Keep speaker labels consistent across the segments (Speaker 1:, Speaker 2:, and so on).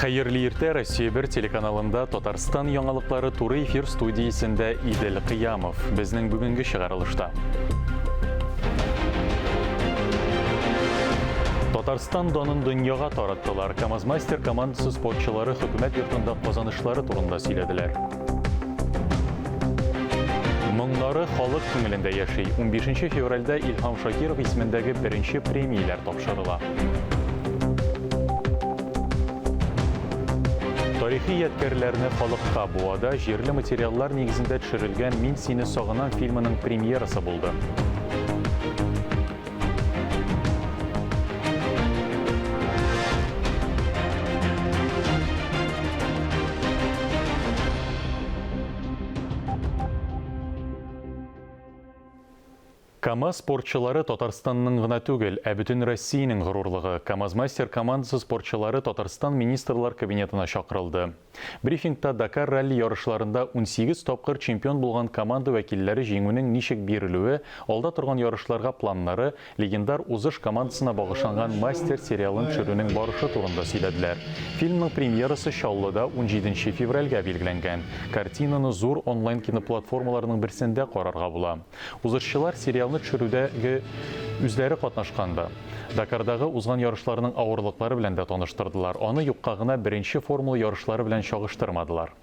Speaker 1: Хәерле иртә, Россия 1 телеканалында Татарстан яңалыклары туры эфир студиясендә Идел Кыямов. Безнең бүгенге чыгарылышта. Татарстан данын дөньяга тараттылар. КАМАЗ-мастер командасы спортчылары хөкүмәт йортында казанышлары турында сөйләделәр. Моңнары халык күңелендә яши. 15 февральдә Илһам Шакиров исемендәге беренче премияләр тапшырыла. Тарихи ядкәрләрне халыкка Буада җирле материаллар нигезендә төшерелгән Мин сине сагынам фильмының премьерасы булды. КАМАЗ спортчылары Татарстанның гына түгел, ә бөтен Россиянең горурлыгы. КАМАЗ-мастер командасы спортчылары Татарстан Министрлар Кабинетына чакырылды. Брифингта Дакар ралли ярышларында 18 тапкыр чемпион булган команда вәкилләре җиңүнең ничек бирелүе, алда торган ярышларга планнары, легендар узыш командасына багышланган Мастер сериалын төшерүнең барышы турында сөйләделәр. Фильмның премьерасы Чаллыда унҗиденче февральгә билгеләнгән. Картинаны зур онлайн киноплатформаларның берсендә карарга була. Узышчылар сериалны төшерүдәге үзләре катнашкан да. Дакардагы узган ярышларның авырлыклары белән дә таныштырдылар. Аны юкка гына беренче формула ярышлары белән чагыштырмадылар.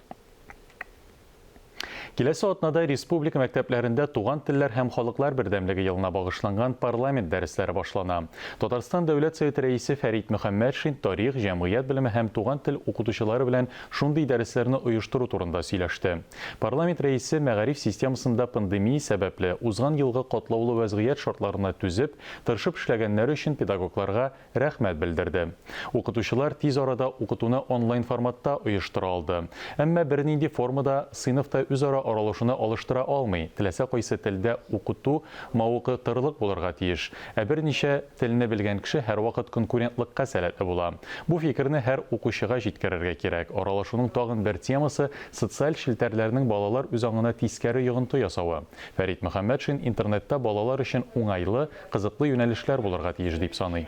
Speaker 1: Киләсе атнада республика мәктәпләрендә Туган телләр һәм халыклар бердәмлеге елына багышланган парламент дәресләре башлана. Татарстан Дәүләт Советы Рәисе Фәрит Мөхәммәтшин тарих, җәмгыять белеме һәм туган тел укытучылары белән шундый дәресләрне оештыру турында сөйләште. Парламент рәисе мәгариф системасында пандемия сәбәпле, узган елгы катлаулы вәзгыять шартларына түзеп, тырышып эшләгәннәре өчен педагогларга рәхмәт белдерде. Укытучылар тиз арада укытуны онлайн форматта оештыра алды. Әмма бернинди форма да сыйныфта үзара аралашуны алыштыра алмый, теләсә кайсы телдә укыту мавыктырырлык булырга тиеш. Ә берничә телне белгән кеше һәрвакыт конкурентлыкка сәләтле була. Бу фикерне һәр укучыга җиткерергә кирәк. Аралашуның тагын бер темасы, социаль челтәрләрнең балалар үзаңына тискәре йогынты ясавы. Фәрит Мөхәммәтшин интернетта балалар өчен уңайлы, кызыклы юнәлешләр булырга тиеш дип саный.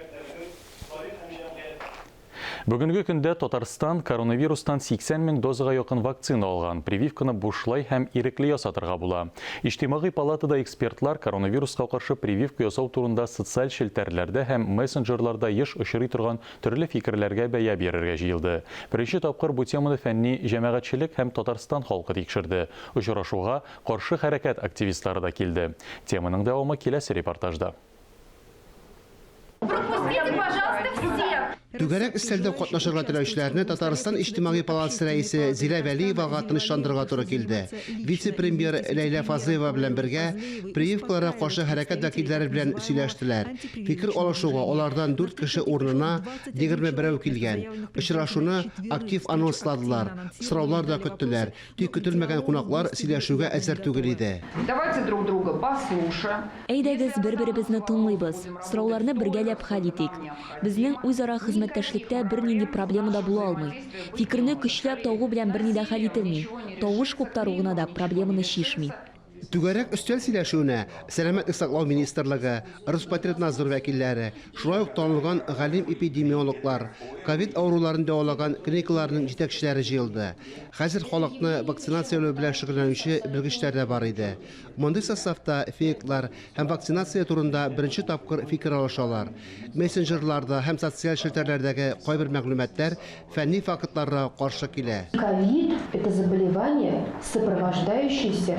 Speaker 1: Бүгенге көндә Татарстан коронавирустан 80 мең дозага якын вакцина алган. Прививканы бушлай һәм ирекле ясатырга була. Иҗтимагый палатада экспертлар коронавируска каршы прививка ясау турында социаль челтәрләрдә һәм мессенджерларда еш очрый торган төрле фикерләргә бәя бирергә җыелды. Беренче тапкыр бу теманы фәнни җәмәгатьчелек һәм Татарстан халкы тикшерде. Очрашуга каршы хәрәкәт активистлары да килде. Теманың дәвамы киләсе репортажда.
Speaker 2: Пропустите, пожалуйста, всех!
Speaker 3: Түгәрәк өстәлдә катнашырга теләүчеләрне Татарстан Иҗтимагый палатасы рәисе Зилә Вәлиевага тынычландырырга туры килде. Вице-премьер Ләйлә Фазлыева белән бергә прививкаларга каршы хәрәкәт вәкилләре белән сөйләштеләр. Фикер алышуга алардан дүрт кеше урынына егерме берәү килгән. Очрашуны актив анонсладылар, сораулар да көттеләр. Тик көтелмәгән кунаклар сөйләшүгә әзер түгел иде.
Speaker 2: Давайте друг друга послушаем.
Speaker 4: Әйдәгез, бер-беребезне тыңлыйбыз. Сорауларны бергәләп хәл итик. Безнең үзара хезмәттәшлектә бернинди проблема да була алмый. Фикерне көчләп тагу белән берни дә хәл ителми. Тавыш куптару гына да проблеманы чишми.
Speaker 3: Түгәрәк өстәл сөйләшүенә Сәламәтлек саклау министрлыгы, Роспотребнадзор вәкилләре, шулай ук танылган галим-эпидемиологлар, ковид авыруларын дәвалаган клиникаларның җитәкчеләре җыелды. Хәзер халыкны вакцинацияләү белән шөгыльләнүче белгечләр дә бар иде. Мондый составта фейклар һәм вакцинация турында беренче тапкыр фикер алышалар. Мессенджерларда һәм социаль челтәрләрдәге кайбер мәгълүматлар фәнни фактларга каршы килә.
Speaker 5: Ковид, это заболевание, сопровождающееся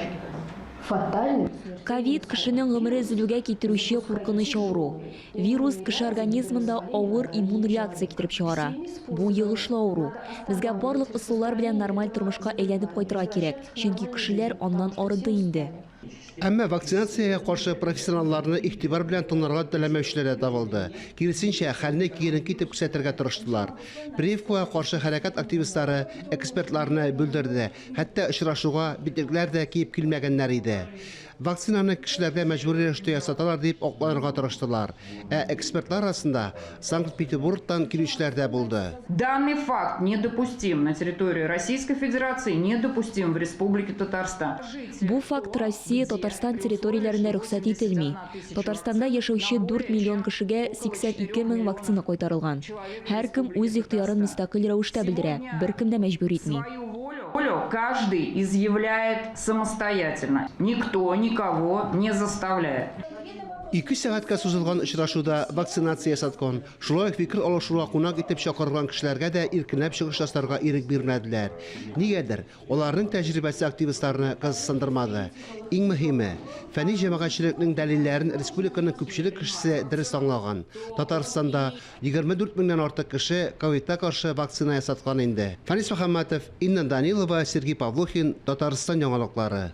Speaker 5: фатальным.
Speaker 4: Ковид, кешенең гомере өзелүгә китерүче куркыныч авыру. Вирус кеше организмында авыр иммун реакция китереп чыгара. Бу йогышлы авыру. Безгә барлык ысуллар белән нормаль тормышка әйләнеп кайтырга кирәк, чөнки кешеләр аннан арыды инде.
Speaker 3: Әмма вакцинациягә каршы профессионалларны игътибар белән тыңларга теләмәүчеләр дә табылды. Киресенчә, хәлне киеренке итеп күрсәтергә тырыштылар. Прививкага каршы хәрәкәт активистлары экспертларны бүлдерде, хәтта очрашуга битлекләр дә киеп килмәгәннәр иде. Вакцинаны кешеләргә мәҗбүри рәвештә ясаталар дип акланырга тырыштылар. Ә экспертлар арасында Санкт-Петербургтан килүчеләр дә булды.
Speaker 2: Данный факт недопустим на территории Российской Федерации, недопустим в Республике Татарстан.
Speaker 4: Бу факт Россия, Татарстан территорияләрендә рөхсәт ителми. Татарстанда яшәүче 4 миллион кешегә 82 мең вакцина кайтарылган. Һәркем үз ихтыярын мөстәкыйль рәвештә белдерә, беркем дә мәҗбүр итми.
Speaker 2: Волю каждый изъявляет самостоятельно. Никто никого не заставляет.
Speaker 3: 2 сәгатькә сузылган очрашуда вакцинация ясаткан, шулай ук фикер алышуга кунак итеп чакырылган кешеләргә дә иркенләп чыгыш ясарга ирек бирмәделәр. Нигәдер, аларның тәҗрибәсе активистларны кызыксындырмады. Иң мөһиме, фәнни җәмәгатьчелекнең дәлилләрен республиканың күпчелек кешесе дөрес аңлаган. Татарстанда 24 меңнән артык кеше ковидка каршы вакцина ясаткан инде. Фәнис Мөхәммәтов, Инна Данилова, Сергей Павлухин, Татарстан яңалыклары.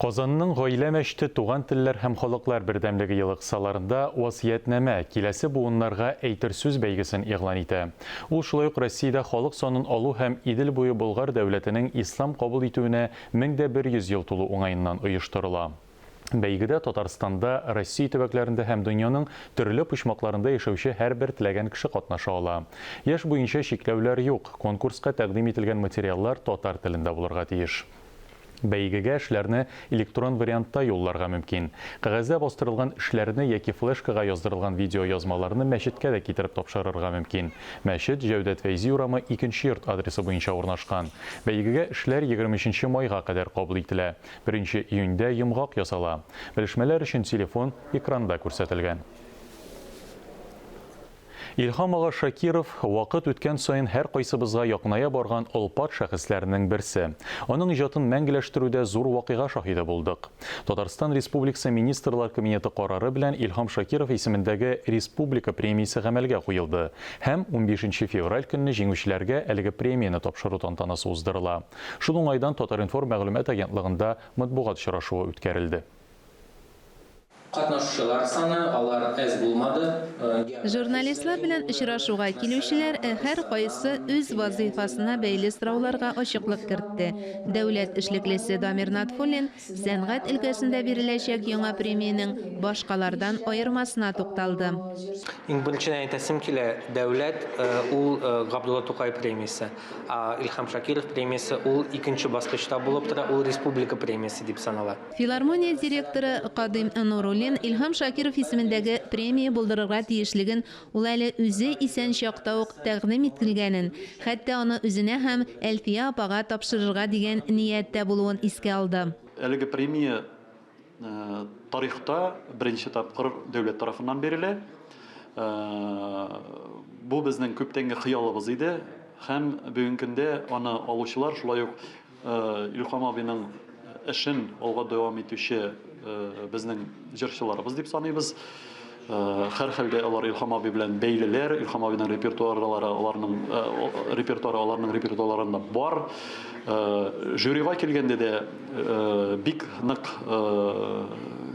Speaker 1: Казанның Гаилә мәчете Туган телләр һәм халыклар бердәмлеге елы кысаларында Васыятьнамә, киләсе буыннарга әйтер сүз бәйгесен игълан итә. Ул шулай ук Россиядә халык санын алу һәм Идел буе Болгар дәүләтенең ислам кабул итүенә 1100 ел тулу уңаеннан оештырыла. Бәйгедә Татарстанда, Россия төбәкләрендә һәм дөньяның төрле почмакларында яшәүче һәрбер теләгән кеше катнаша ала. Яшь буенча чикләүләр юк, конкурска тәкъдим ителгән материаллар татар телендә булырга тиеш. Бәйгегә эшләрне электрон вариантта юлларга мөмкин. Кәгазьдә бастырылган эшләрне яки флешкага яздырылган видеоязмаларны мәчеткә дә китереп тапшырырга мөмкин. Мәчет Җәүдәт Фәйзи урамы 2 йорт адресы буенча урнашкан. Бәйгегә эшләр 23 майга кадәр кабул ителә. 1 июньдә йомгак ясала. Белешмәләр өчен телефон экранда күрсәтелгән. Илһам ага Шакиров вакыт үткән саен һәр кайсыбызга якыная барган олпат шәхесләрнең берсе. Аның иҗатын мәңгеләштерүдә зур вакыйга шаһиды булдык. Татарстан Республикасы Министрлар Кабинеты карары белән Илһам Шакиров исемендәге республика премиясе гамәлгә куелды һәм 15 февраль көнне җиңүчеләргә әлеге премияне тапшыру тантанасы уздырыла. Шул уңайдан Татар-информ мәгълүмат агентлыгында матбугат очрашуы үткәрелде.
Speaker 6: Катнашучылар саны алар әз булмады.
Speaker 7: Журналистлар белән очрашуга килүчеләр һәр кайсы үз вазыйфасына бәйле сорауларга ачыклык кертте. Дәүләт эшлеклесе Дамир Натфуллин сәнгать өлкәсендә биреләчәк яңа премиянең башкалардан аермасына тукталды.
Speaker 6: Иң беренчедән әйтәсем килә, дәүләт ул Габдулла Тукай премиясе, ә Илһам Шакиров премиясе ул икенче баскычта булып тора, ул республика премиясе дип санала.
Speaker 7: Филармония директоры Кадыйм Нуруллин Илһам Шакиров исемендәге премия булдырырга тиешлеген ул әле үзе исән чакта ук тәкъдим ителгәнен, хәтта аны үзенә һәм Әлфия апага тапшырырга дигән нияттә булуын искә алды.
Speaker 8: Әлеге премия тарихта беренче тапкыр дәүләт тарафыннан бирелә. Бу безнең күптәнге хыялыбыз иде һәм бүгенге көндә аны алучылар шулай ук Илһам абыйның эшен алга дәвам итүче безнең җырчыларыбыз дип саныйбыз. Һәр хәлдә алар Илһам абый белән бәйлеләр, Илһам абыйның репертуарлары аларның репертуары аларның репертуарларында бар. Жюрига килгәндә дә бик нык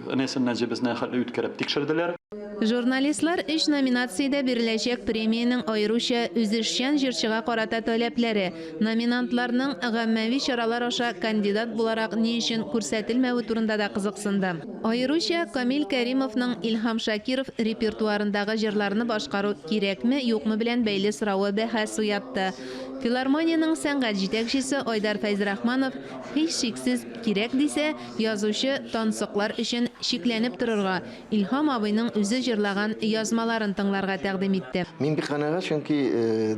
Speaker 8: энәсеннән җебесенә хәтле үткәреп тикшерделәр.
Speaker 7: Журналистлар өч номинациядә биреләчәк премиянең аеруча үзешчән җырчыга карата таләпләре, номинантларның гаммәви чаралар аша кандидат буларак ни өчен күрсәтелмәве турында да кызыксынды. Аеруча Камил Кәримовның Илһам Шакиров репертуарындагы җырларны башкару кирәкме, юкмы белән бәйле соравы бәхәс уятты. Филармониянең сәнгать җитәкчесе Айдар Фәйзрахманов һичшиксез кирәк дисә, язучы тансыклар өчен шикләнеп торырга, Илһам абыйның үзе җырлаган язмаларын тыңларга тәкъдим итте.
Speaker 9: Мин бик канәгать, чөнки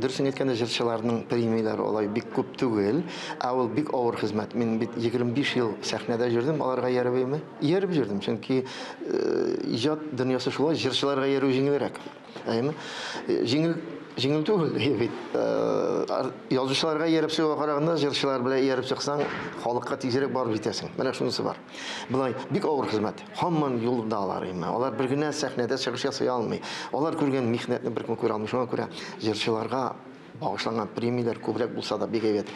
Speaker 9: дөресен әйткәндә җырчыларның премияләре алай бик күп түгел, ә ул бик авыр хезмәт. Мин бит 25 ел сәхнәдә йөрдем, аларга ияреп әйме? Ияреп йөрдем, чөнки иҗат дөньясы шулай, җырчыларга иярү җиңелрәк. Әйме? Җиңел җиңел түгел бит. Язучыларга ияреп чыгуга караганда җырчылар белән ияреп чыксаң, халыкка тизрәк барып җитәсең. Менә шунысы бар. Болай бик авыр хезмәт. Һаман юлда алар име. Алар бер генә сәхнәдә чыгыш ясый алмый. Алар күргән михнәтне беркем күрә алмый. Шуңа күрә җырчыларга багышланган премияләр күбрәк булса да бик әйбәт.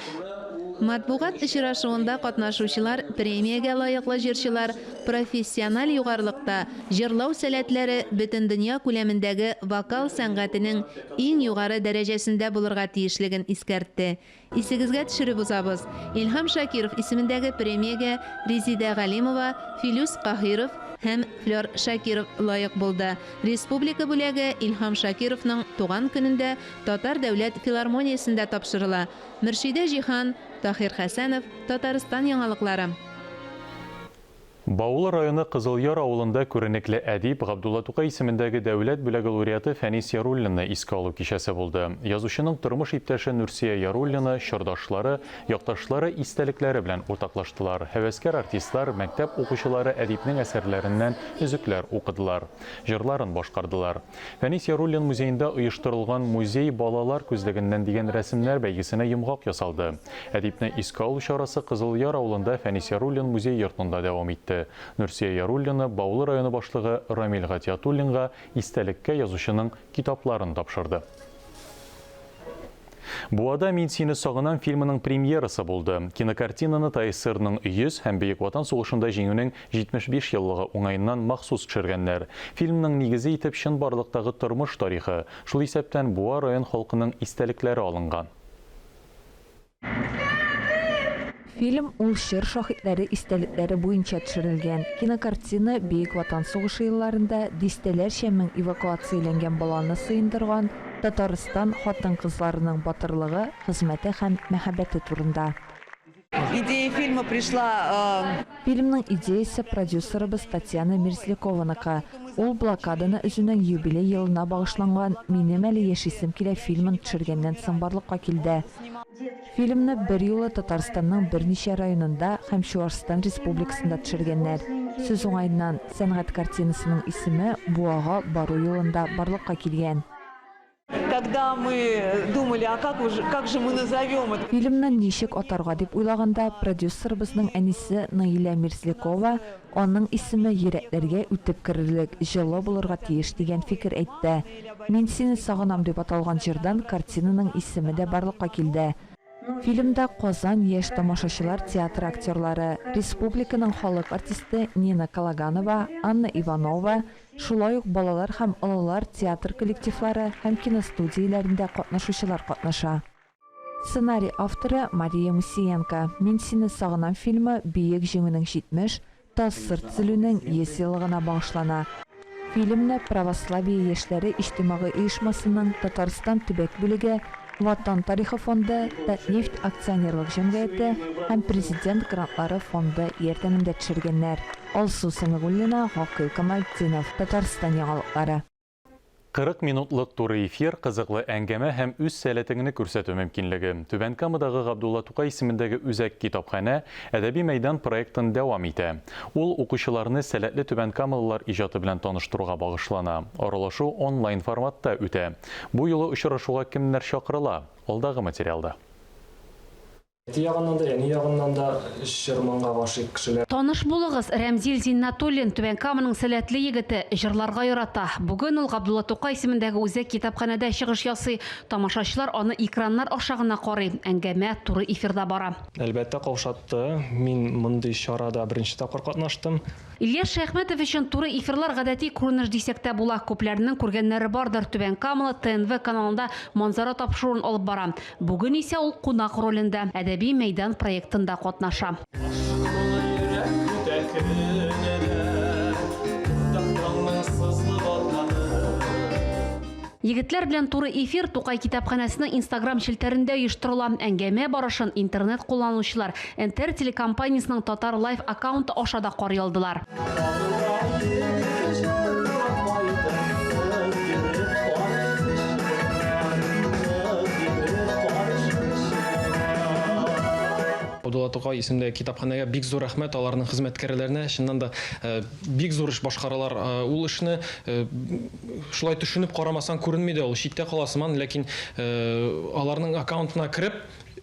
Speaker 7: Матбугат очрашуында катнашучылар премиягә лаеклы җырчылар профессиональ югарылыкта җырлау сәләтләре бөтендөнья күләмендәге вокал сәнгатенең иң югары дәрәҗәсендә булырга тиешлеген искәртте. Исегезгә төшереп узабыз, Илһам Шакиров исемендәге премиягә Резидә Галимова, Филүс Каһиров һәм Флер Шакиров лаек булды. Республика бүләге Илһам Шакировның туган көнендә Татар дәүләт филармониясендә тапшырыла. Мөршидә Җиһан, Таһир Хәсәнов, Татарстан яңалыклары.
Speaker 1: Баулы районы Кызылъяр авылында күренекле әдип, Габдулла Тукай исемендәге дәүләт бүләге лауреаты Фәнис Яруллинны искә алу кичәсе булды. Язучының тормыш иптәше Нурсия Яруллина, чордашлары, якташлары истәлекләре белән уртаклаштылар. Һәвәскәр артистлар, мәктәп укучылары әдипнең әсәрләреннән өзекләр укыдылар, җырларын башкардылар. Фәнис Яруллин музеенда оештырылган Музей балалар күзлегеннән дигән рәсемнәр бәйгесенә йомгак ясалды. Әдипне искә алу чарасы Кызылъяр авылында Фәнис Яруллин музей-йортында дәвам итте. Нурсия Яруллина Баулы районы башлыгы Рамил Гатиятуллинга истәлеккә язучының китапларын тапшырды. Буада Мин сине сагынам фильмының премьерасы булды. Кинокартинаны ТАССРның 100 һәм Бөек Ватан сугышында җиңүнең 75 еллыгы уңаеннан махсус төшергәннәр. Фильмның нигезе итеп чынбарлыктагы тормыш тарихы, шул исәптән Буа район халкының истәлекләре алынган.
Speaker 10: Фильм ул чор шаһитләре истәлекләре буенча төшерелгән. Кинокартина Бөек Ватан сугышы елларында дистәләрчә мең эвакуацияләнгән баланы сыендырган Татарстан хатын-кызларының батырлыгы, хезмәте һәм мәхәббәте турында.
Speaker 11: Идея фильма пришла.
Speaker 10: Фильмның идеясе продюсерыбыз Татьяна Мерзлякованыкы. Ул блокаданы өзүнең юбилей елына багышланган Минем әле яшисем килә фильмын төшергәннән соң барлыкка килде. Фильмны берьюлы Татарстанның берничә районында һәм Чуашстан Республикасында төшергәннәр. Сүз уңаеннан, сәнгать картинасының исеме Буага бару юлында барлыкка килгән.
Speaker 11: Когда мы думали, а как уже, как же мы назовем это?
Speaker 10: Фильмны ничек атарга дип уйлаганда, продюсерыбызның әнисе Наилә Мерзлякова аның исеме йөрәкләргә үтеп керерлек, җылы булырга тиеш дигән фикер әйтте. Мин сине сагынам дип аталган җырдан картинаның исеме дә барлыкка килде. Фильмда Казан яшь тамашачылар театры актерлары, республиканың халык артисты Нина Калаганова, Анна Иванова, шулай ук балалар һәм олылар театр коллективлары һәм киностудияләрендә катнашучылар катнаша. Сценарий авторы Мария Мусиенко. Мин сине сагынам фильмы Бөек Җиңүнең 70, ТАССР төзелүнең 100 еллыгына багышлана. Фильмны Православие яшьләре иҗтимагый оешмасының Татарстан төбәк бүлеге, Ватан тарихы фонды, Татнефть акционерлык җәмгыяте һәм Президент грантлары фонды ярдәмендә төшергәннәр. Алсу Сәмигуллина, Гакыйл Камалтдинов, Татарстан яңалыклары.
Speaker 1: 40 минутлык туры эфир, кызыклы әңгәмә һәм үз сәләтеңне күрсәтү мөмкинлеге. Түбән Камадагы Габдулла Тукай исемендәге үзәк китапханә Әдәби мәйдан проектын дәвам итә. Ул укучыларны сәләтле түбәнкамалылар иҗаты белән таныштыруга багышлана. Аралашу онлайн форматта үтә. Бу юлы очрашуга кемнәр чакырыла? Алдагы материалда.
Speaker 12: Әти ягыннан да, әни ягыннан да җыр-моңга гашыйк кешеләр.
Speaker 13: Таныш булыгыз, Рәмзил Зиннәтуллин, Түбән Каманың сәләтле егете, җырларга ярата. Бүген ул Габдулла Тукай исемендәге үзәк китапханәдә чыгыш ясый. Тамашачылар аны экраннар аша гына карый. Әңгәмә туры эфирда бара.
Speaker 12: Әлбәттә, каушатты. Мин мондый чарада беренче тапкыр катнаштым.
Speaker 13: Ильяс Шәяхмәтов өчен туры эфирлар гадәти күренеш дисәк тә була. Күпләрнең күргәннәре бардыр, Түбән Камалы ТНВ каналында Манзара тапшыруын алып бара. Бүген исә ул кунак ролендә, Әдәби мәйдан проектында катнаша.
Speaker 14: Ашкынулы йөрәк көтә көне дә, Уртак таңның сызылып атканын.
Speaker 13: Егетләр белән туры эфир Тукай китапханәсенең Инстаграм челтәрендә оештырыла. Әңгәмә барышын интернет кулланучылар НТР телекомпаниясенең Татар Лайф аккаунты аша да карый алдылар.
Speaker 12: Абдулла Тукай исемендәге китапханәгә бик зур рәхмәт, аларның хезмәткәрләренә. Чыннан да, бик зур эш башкаралар. Ул эшне Шулай төшенеп карамасаң күренми дә ул, читтә кала сыман, ләкин аларның аккаунтына кереп,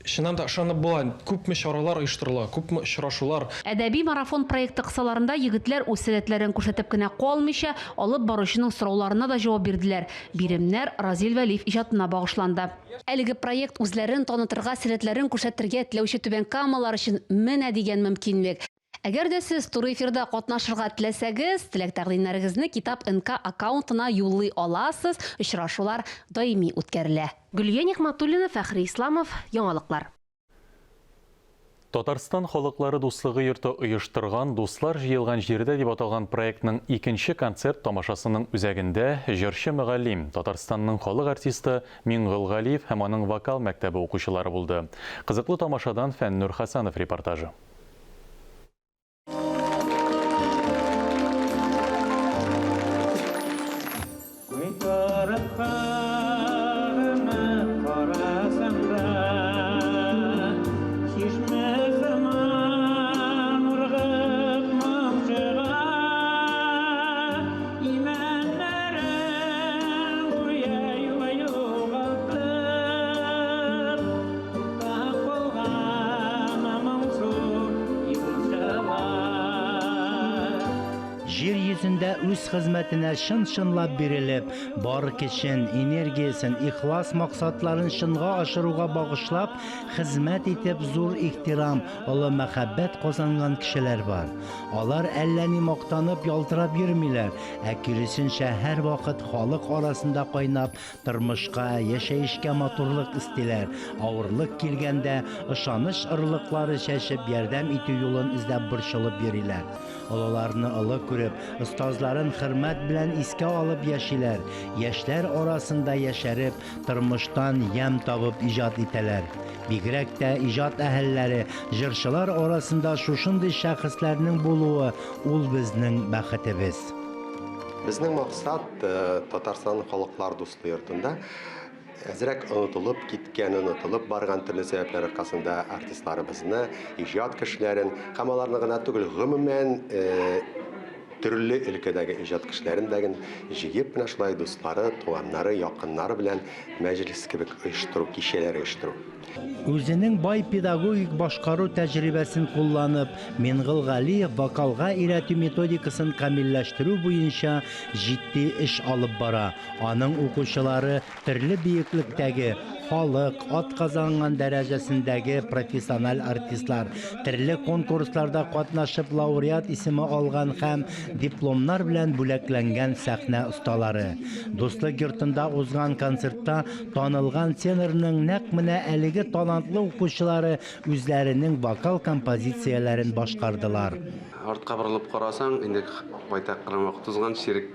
Speaker 12: Чыннан да ышанып була, күпме чаралар оештырыла, күпме очрашулар.
Speaker 13: Әдәби марафон проекты кысаларында егетләр үз сәләтләрен күрсәтеп кенә калмыйча, алып баручының сорауларына да җавап бирделәр. Биремнәр Разил Вәлиев иҗатына багышланды. Әлеге проект үзләрен танытырга, сәләтләрен күрсәтергә теләүче түбәнкамалылар өчен менә дигән мөмкинлек. Әгәр дә сез туры эфирда катнашырга теләсәгез, теләк-тәкъдимнәрегезне Китап НК аккаунтына юллый аласыз, очрашулар даими үткәрелә. Гөлия Нигъмәтуллина, Фәхри Исламов, Яңалыклар.
Speaker 1: Татарстан халыклары дуслыгы йорты оештырган Дуслар җыелган җирдә дип аталган проектның икенче концерт тамашасының үзәгендә җырчы-мөгаллим, Татарстанның халык артисты Миңгол Галиев һәм аның вокал мәктәбе укучылары булды. Кызыклы тамашадан Фәннүр Хәсәнов репортажы.
Speaker 15: Җир йөзендә үз хезмәтенә чын-чынлап бирелеп, бар көчен, энергиясен, ихлас максатларын чынга ашыруга багышлап, хезмәт итеп зур ихтирам, олы мәхәббәт казанган кешеләр бар. Алар әллә ни мактанып, ялтырап йөрмиләр, ә киресенчә, һәрвакыт халык арасында кайнап, Тормышка, яшәешкә матурлык өстиләр, авырлык килгәндә, ышаныч орлыклары чәчеп, ярдәм итү юлын эзләп борчылып йөриләр. Олыларны олы күреп, остазларын хөрмәт белән искә алып яшиләр, яшьләр арасында яшәреп, тормыштан ямь табып иҗат итәләр. Бигрәк тә иҗат әһелләре, җырчылар арасында шушындый шәхесләрнең булуы, ул безнең бәхетебез.
Speaker 16: Безнең максат, Татарстан халыклар дуслы йортында әзрәк онытылып киткән, онытылып барган төрле сәбәпләр аркасында артистларыбызны, иҗат кешеләрен һәм аларны гына түгел, гомумән, төрле өлкәдәге иҗат кешеләрен дә җыеп, менә шулай дуслары, туганнары, якыннары белән мәҗлес кебек оештыру, кичәләр оештыру.
Speaker 15: Үзенең бай педагогик башкару тәҗрибәсен кулланып, Мингол Галиев вокалга өйрәтү методикасын камилләштерү буенча җитди эш алып бара. Аның укучылары төрле биеклектәге, халык, атказанган дәрәҗәсендәге профессиональ артистлар, төрле конкурсларда катнашып лауреат исеме алган һәм дипломнар белән бүләкләнгән сәхнә осталары. Дуслык йортында узган концертта Танылган тенорның нәкъ менә әлеге талантлы укучылары үзләренең вокал композицияләрен башкардылар.
Speaker 17: Артка борылып карасаң, инде байтак кына вакыт узган, чирек,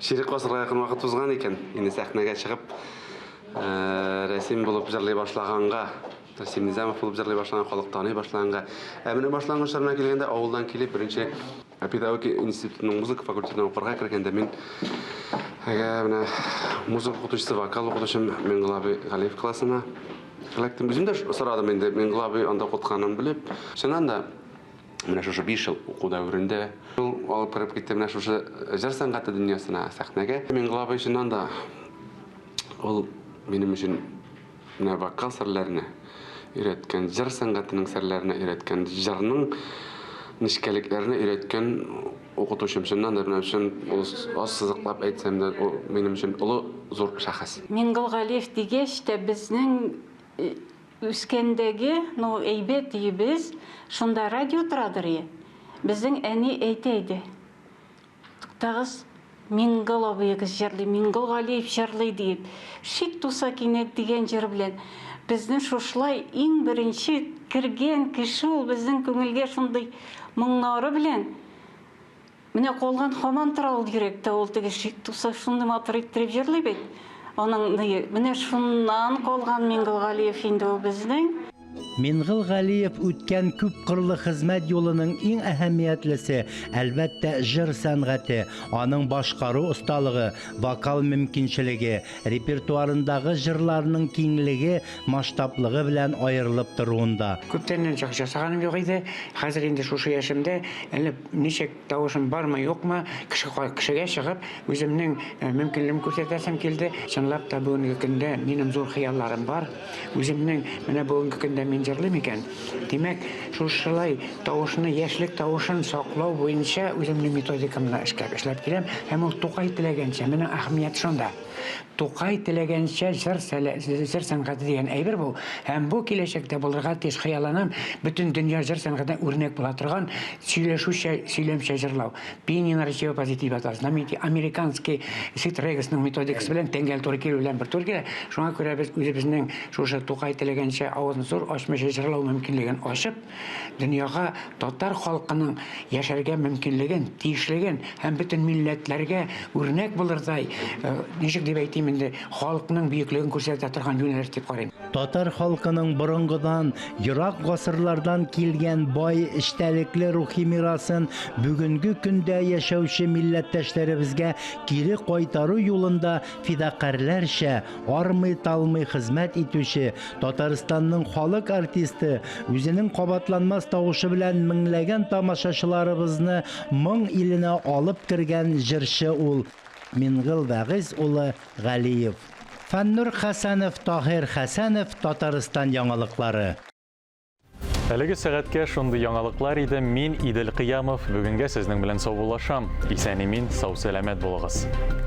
Speaker 17: чирек гасырга якын вакыт узган икән. Инде сәхнәгә чыгып, Рәсим булып җырлый башлаганга, Рәсим Низамов булып җырлый башлаган, халык таный башлаганга. Ә менә башлангыч чорына килгәндә, авылдан килеп, беренче Ә педагогия институтының музыка факультетына укырга кергәндә мин әгә менә музыка укытучысы, вокал укытучым Миңгол абый Галиев классына эләктем. Үзем дә сорадым инде Миңгол абый анда укытканын белеп. Чыннан да менә шушы 5 ел уку дәверендә ул алып кереп китте менә шушы җыр сәнгате дөньясына, сәхнәгә. Миңгол абый чыннан да ул минем өчен Менә вокал серләренә өйрәткән, җыр сәнгатенең серләренә өйрәткән, җырның нечкәлекләренә өйрәткән укытучым. Чыннан да, менә чын ассызыклап әйтсәм дә, ул минем өчен олы, зур шәхес.
Speaker 18: Миңгол Галиев дигәч тә, безнең үскәндәге, ну, әйбәт өебез, шунда радио торадыр и. Безнең әни әйтә иде. Туктагыз, Миңгол абыегыз җырлый, Миңгол Галиев җырлый диеп, шик туса кинәт дигән җыр белән безне шушылай иң беренче кергән кеше ул безнең күңелгә шундый моңнары белән. Менә калган һаман тора ул йөрәктә, ул теге шик туса шундый матур иттереп җырлый бит. Аның менә шуннан калган Миңгол Галиев инде ул безнең.
Speaker 15: Мингыл Галиев үткән күпкырлы хезмәт юлының иң әһәмиятлесе, әлбәттә, җыр сәнгате, аның башкару осталыгы, вокал мөмкинчелеге, репертуарындагы җырларының киңлеге, масштаблыгы белән аерылып торуында.
Speaker 19: Күптәннән чыгыш ясаганым юк иде. Хәзер инде шушы яшемдә әле ничек тавышым бармы, юкмы, кеше кешегә чыгып, үземнең мөмкинлегемне күрсәтәсем килде. Чынлап та бүгенге көндә минем зур хыялларым бар. Үземнең менә бүгенге көндә мин җырлыйм икән, димәк, шушылай тавышны, яшьлек тавышын саклау буенча үземнең методикамны эшкә эшләп киләм. Һәм ул Тукай теләгәнчә, менә әһәмият шунда. Тукай теләгәнчә җыр җыр сәнгате дигән әйбер бу. Һәм бу киләчәктә булырга тиеш, хыялланам, бөтен дөнья җыр сәнгатенә үрнәк була торган сөйләшүчә, сөйләмчә җырлау. Пение на речевой позитиве атала. Знаменитый американский Сид Регасның методикасы белән тәңгәл туры килү белән бер туры килә. Шуңа күрә без үзебезнең шушы Тукай теләгәнчә авызны зур ачмыйча җырлау мөмкинлеген ачып, дөньяга татар халкының яшәргә мөмкинлеген, тиешлеген һәм бөтен милләтләргә үрнәк булырдай, ничек дип әйтим инде, халыкның бөеклеген күрсәтә торган юнәлеш дип карыйм.
Speaker 15: Татар халкының борынгыдан, ерак гасырлардан килгән бай эчтәлекле рухи мирасын бүгенге көндә яшәүче милләттәшләребезгә кире кайтару юлында фидакарьләрчә, армый-талмый хезмәт итүче Татарстанның халык артисты, үзенең кабатланмас тавышы белән меңләгән тамашачыларыбызны моң иленә алып кергән җырчы ул, Мингыл Вәгыйзь улы Галиев. Фәннур Хәсәнов, Таһир Хәсәнов, Татарстан яңалыклары.
Speaker 1: Әлеге сәгатькә шундый яңалыклар иде. Мин Идел Кыямов. Бүгенгә сезнең белән саубуллашам. Исән-имин, сау-сәламәт булыгыз.